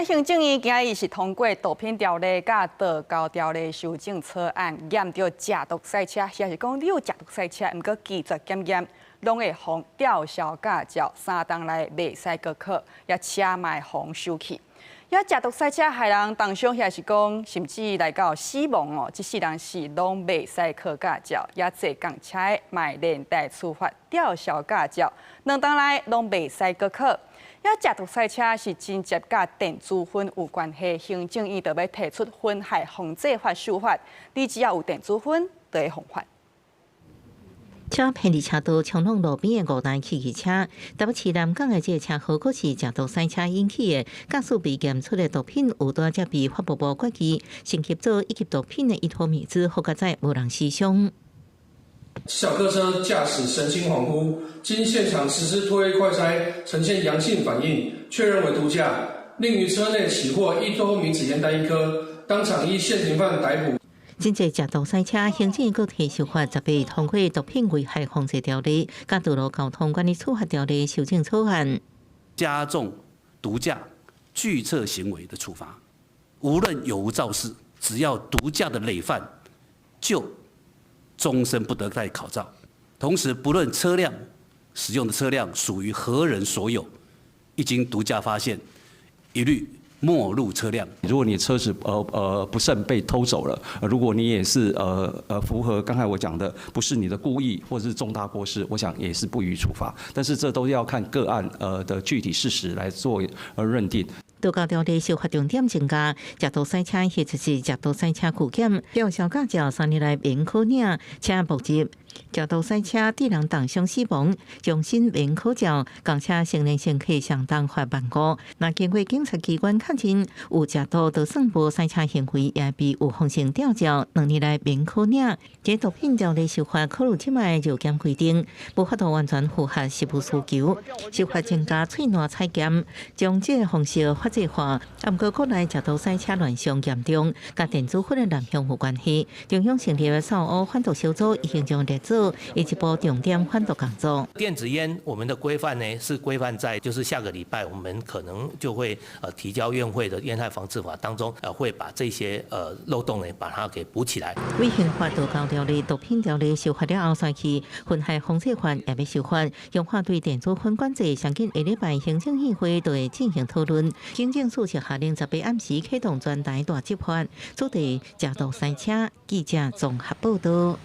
行政院今日是通過毒品條例佮道交條例修正草案，驗著食毒賽車，抑是講你有食毒賽車，毋過拒絕檢驗，攏會予吊銷駕照，3冬內袂使閣考，也車嘛會予收去。也食毒賽車害人重傷，抑是講甚至來到死亡哦，這世人是攏袂使考駕照，也坐仝車嘛連帶處罰吊銷駕照，2冬內攏袂使閣考。也食毒賽車是直接佮電子薰有關係，行政院就欲提出薰害防制法修法，你只要有電子薰，就會予罰。車偏離車道衝挵路邊的五台汽機車，台北市南港的這个車禍，閣是食毒賽車引起的。駕駛被檢出的毒品有拄才被法務部決議，升級做一級毒品的依托咪酯，好佳哉無人死傷。小客車駕駛神情恍惚，經現場實施唾液快篩呈現陽性反應，確認為毒駕，另於車內起獲依托咪酯煙彈一顆，當場依現行犯逮捕。針對食毒賽車，行政院閣提修法，10月通過毒品危害防制條例、佮道路交通管理處罰條例修正草案，加重毒駕拒測行為的處罰，無論有無肇事，只要毒駕的累犯，就終身不得再考照。同時，不論車輛使用的車輛屬於何人所有，一經毒駕發現，一律沒入車輛。如果你車子不慎被偷走了，如果你也是符合剛才我講的，不是你的故意或者是重大過失，我想也是不予處罰。但是這都要看個案的具體事實來做認定。道交條例修法重點增加，食毒賽車或者是食毒賽車拒檢，吊銷駕照3年內免考領，車沒入。食毒賽車致人重傷死亡，終身免考照，仝車成年乘客相當罰萬五。若經過警察機關確認有食毒，就算無賽車行為，也被預防性吊照，2年內免考領。這毒品條例修法考慮這擺藥檢規定，無法度完全符合實務需求。修法增加喙瀾採檢，將這个方式法制化。啊，毋過國內食毒賽車亂象嚴重，佮電子薰的濫用有關係。中央成立的掃烏反毒小組已經將列做一步重點反毒工作。電子菸，我們的規範呢是規範在，就是下個禮拜我們可能就會提交院會的菸害防治法當中，會把這些漏洞呢把它給補起來。為刑法道交條例、毒品條例修法了後，煞去薰害防制法也欲修法，強化對電子薰管制。上緊下禮拜行政院會就會進行討論。警政署是下令18暗時啟動全台大執法，主題食毒賽車。記者綜合報道。